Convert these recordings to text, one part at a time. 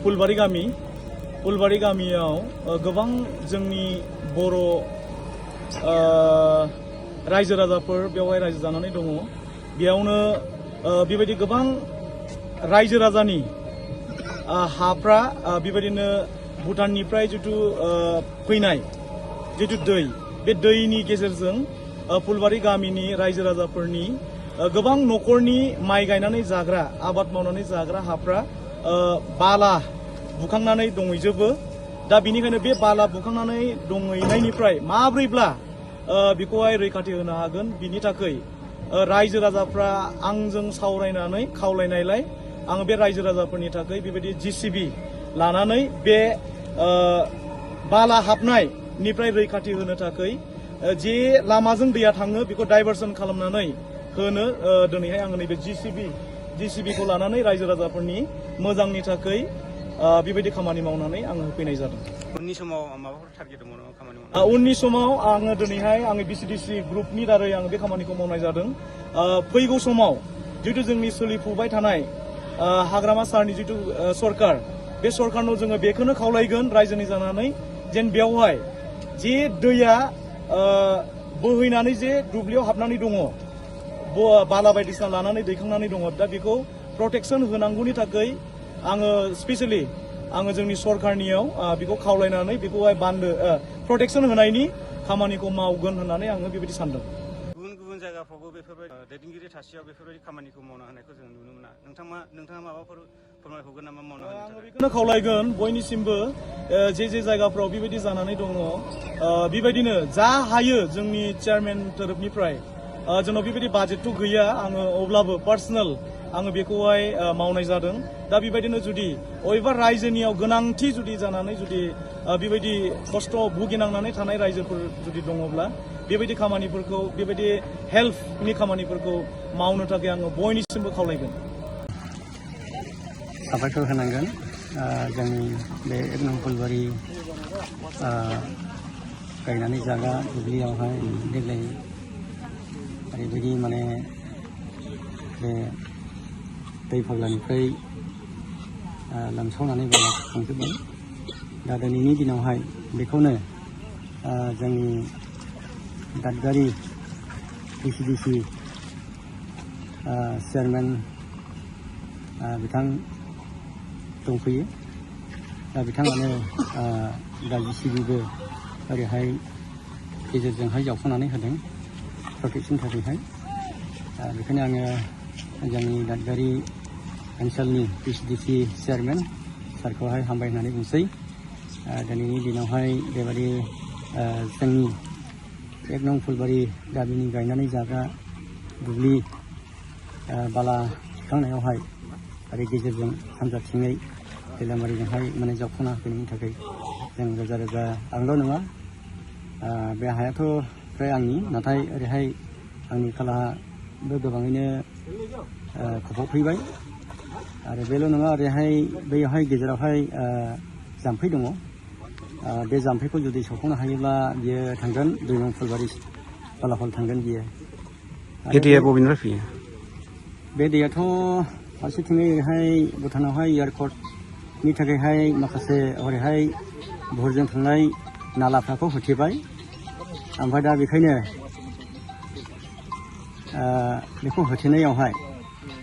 फुलबारि गामियाव गोबां जोंनि बर' रायजो राजाफोर बेवहाय रायजो जानानै दङ। बेयावनो बेबायदि गोबां रायजो राजानि हाफ्रा बेबायदिनो भुटाननिफ्राय जिथु फैनाय जिथु दै, बे दैनि गेजेरजों फुलबारि गामिनि रायजो राजाफोरनि गोबां न'खरनि माइ गायनानै जाग्रा, आबाद मावनानै जाग्रा हाफ्रा बाला बुखांनानै दंहैजोबो। दा बिनिखायनो बे बाला बुखांनानै दंहैनायनिफ्राय माब्रैब्ला बेखौहाय रैखाथि होनो हागोन, बिनि थाखाय रायजो राजाफ्रा आंजों सावरायनानै खावलायनायलाय आङो बे रायजो राजाफोरनि थाखाय बेबायदि JCB लानानै बे बाला हाबनायनिफ्राय रैखाथि होनो थाखाय जे लामाजों दैया थाङो बेखौ डाइभारसन खालामनानै होनो दिनैहाय आङो नैबे JCBखौ लानानै रायजो राजाफोरनि मोजांनि थाखाय बेबायदि खामानि मावनानै आङो होफैनाय जादों। उननि समाव माबाफोर टारगेट दङ नामा खामानि मावनाय? उननि समाव आङो दिनैहाय आङो BCDC ग्रुपनि दारै आङो बे खामानिखौ मावनाय जादों। फैगौ समाव जितु जोंनि सोलिफुबाय थानाय हाग्रामा सारनि जितु सरकार, बे सरकारनाव जोङो बेखौनो खावलायगोन रायजोनि जानानै जेन बेवहाय जे दैया बोहैनानै जे दुब्लियाव हाबनानै दङ, बाला बायदिसिना लानानै दैखांनानै दङ, दा बेखौ प्रटेक्सन होनांगौनि थाखाय आङो स्पेसियेलि आङो जोंनि सरकारनियाव बेखौ खावलायनानै बेखौहाय प्रटेक्सन होनायनि खामानिखौ मावगोन होननानै आङो बेबायदि सानदों। गुबुन जायगाफ्रावबो बेफोरबायदि दैदेनगिरि थासेयाव बेफोरबायदि खामानिखौ मावना होनायखौ जों नुनो मोना। नोंथाङा माबाफोर फोरमायहरगोन नामा मावना होनो थाखाय? आङो बेखौनो खावलायगोन बयनिसिमबो जे जायगाफ्राव बेबायदि जानानै दङ, बेबायदिनो जा हायो जोंनि चेयारमेन तरफनिफ्राय जोंनाव बेबायदि बाजेटथ' गैया, आङो अब्लाबो पार्सनेल आङो बेखौहाय मावनाय जादों। दा बेबायदिनो जुदि बबेबा रायजोनियाव गोनांथि जुदि जानानै जुदि बेबायदि खस्थ' भुगिनांनानै थानाय रायजोफोर जुदि दङब्ला बेबायदि खामानिफोरखौ, बेबायदि हेल्पनि खामानिफोरखौ मावनो थाखाय आङो बयनिसिमबो खावलायगोन। साबायखर होनांगोन जोंनि बे 1 नं फुलबारि गायनानै जाग्रा दुब्लियावहाय देग्लाय ओरैबायदि माने बे दै फाग्लानिफ्राय लोमसावनानै बाला खुरखांजोब्बाय। दा दिनैनि दिनावहाय बेखौनो जोंनि दादगारि BCDC चेयारमेन बिथां दंफैयो। दा बिथाङानो दा JCBबो ओरैहाय गेजेरजोंहाय जावख'नानै होदों प्रटेक्सन थाखायहाय। बेखायनो आङो जोंनि दादगारि ओनसोलनि BCDC चेयारमेन सारखौहाय हामबाय होननानै बुंसै। दिनैनि दिनावहाय बेबायदि जोंनि 1 नं फुलबारि गामिनि गायनानै जाग्रा दुब्लि बाला थिखांनायावहाय आरो गेजेरजों सानजाथिङै दैलामारिजोंहाय माने जावख'ना होफैनायनि थाखाय जों रोजा रोजा, आंल' नङा, बे हायाथ' फ्राय आंनि, नाथाय ओरैहाय आंनि खोलाहाबो गोबाङैनो खफावफैबाय। आरो बेल' नङा, ओरैहाय बैयावहाय गेजेरावहाय जाम्फै दङ। बे जाम्फैखौ जुदि सौख'नो हायोब्ला बियो थांगोन 2 नं फुलबारि बालाफल थांगोन बियो। बे दैया बबेनिफ्राय फैयो? बे दैयाथ' फारसेथिङै ओरैहाय भुटानावहाय एयारपर्टनि थाखायहाय माखासे ओरैहाय भुरजों थांनाय नालाफ्राखौ होथेबाय। ओमफ्राय दा बेखायनो बेखौ होथेनायावहाय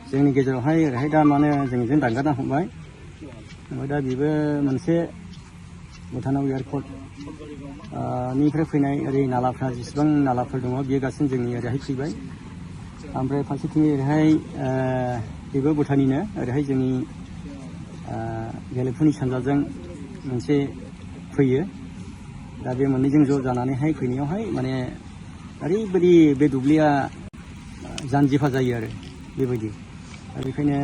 जोंनि गेजेरावहाय ओरैहाय दा माने जोंजों दानगारना हमबाय। ओमफ्राय दा बेबो मोनसे भुटानाव एयारपर्ट निफ्राय फैनाय ओरै नालाफ्रा, जेसेबां नालाफोर दङ बियो गासिनो जोंनि ओरैहाय फैबाय। ओमफ्राय फारसेथिं ओरैहाय बेबो भुटाननिनो, ओरैहाय जोंनि गेलेफुनि सानजाजों मोनसे फैयो। दा बे मोननैजों ज' जानानैहाय फैनायावहाय माने ओरैबायदि बे दुब्लिया जानजिफा जायो आरो बेबायदि। दा बेखायनो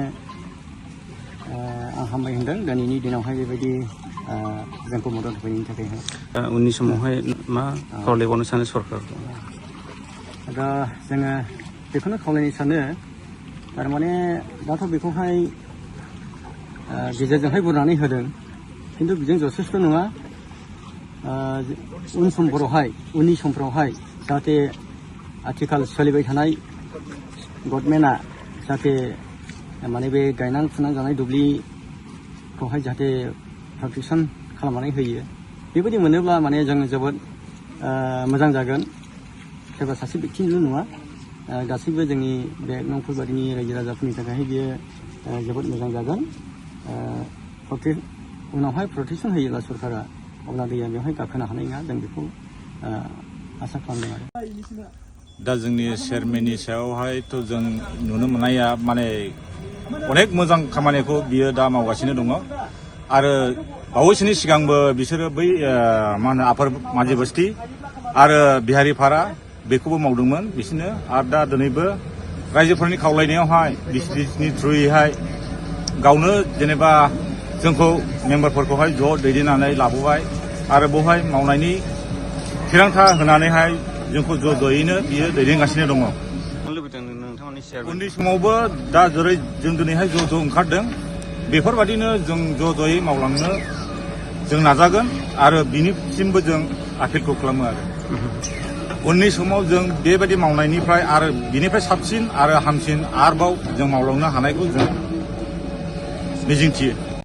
आं हामबाय होनदों दिनैनि दिनावहाय बेबायदि जोंखौ मदद होफैनायनि थाखायहाय। उननि समावहाय मा खावलायबावनो सानो सरकारखौ? दा जोङो बेखौनो खावलायनो सानो, थारमाने दाथ' बेखौहाय गेजेरजोंहाय बुरनानै होदों, खिन्थु बेजों जथेस्थ' नङा। उननि समफ्रावहाय जाहाथे आथिखाल सोलिबाय थानाय गभर्नमेन्टआ जाहाथे माने बे गायनां फुनां जानाय दुब्लि खौहाय जाहाथे प्रटेक्सन खालामनानै होयो बेबायदि मोनोब्ला माने जों जोबोद मोजां जागोन सोरबा सासे व्यक्तिनिल' नङा गासैबो जोंनि बे नंफोरबादिनि रायजो राजाफोरनि थाखाय बियो जोबोद मोजां जागोन उनावहाय प्रटेक्सन होयोब्ला सरकारा अब्ला दैया बेवहाय गाखोनो हानाय नङा जों बेखौ आसा खालामदों आरो दा जोंनि चेयारमेननि सायावहायथ' जों नुनो मोननाया माने अनेक मोजां खामानिखौ बियो दा मावगासिनो दङ आरो बावैसोनि सिगांबो बिसोरो बै मा होनो आफार माजि बस्ति आरो बिहारिपारा बेखौबो मावदोंमोन बिसोरनो आरो दा दिनैबो रायजोफोरनि खावलायनायावहाय बिसोरनि थ्रुयैहाय गावनो जेनेबा जोंखौ मेम्बारफोरखौहाय ज' दैदेननानै लाबोबाय आरो बेवहाय मावनायनि थिरांथा होनानैहाय जोंखौ ज' ज'यैनो बियो दैदेनगासिनो दङ लुबैदों नोंथांमोननि चेयारमेन उन्दै समावबो दा जेरै जों दिनैहाय ज' ज' ओंखारदों बेफोरबादिनो जों ज' ज'यै मावलांनो जों नाजागोन आरो बिनिसिमबो जों आपिलखौ खालामो आरो उननि समाव जों बेबायदि मावनायनिफ्राय आरो बिनिफ्राय साबसिन आरो हामसिन आरोबाव जों मावलांनो हानायखौ जों मिजिंथियो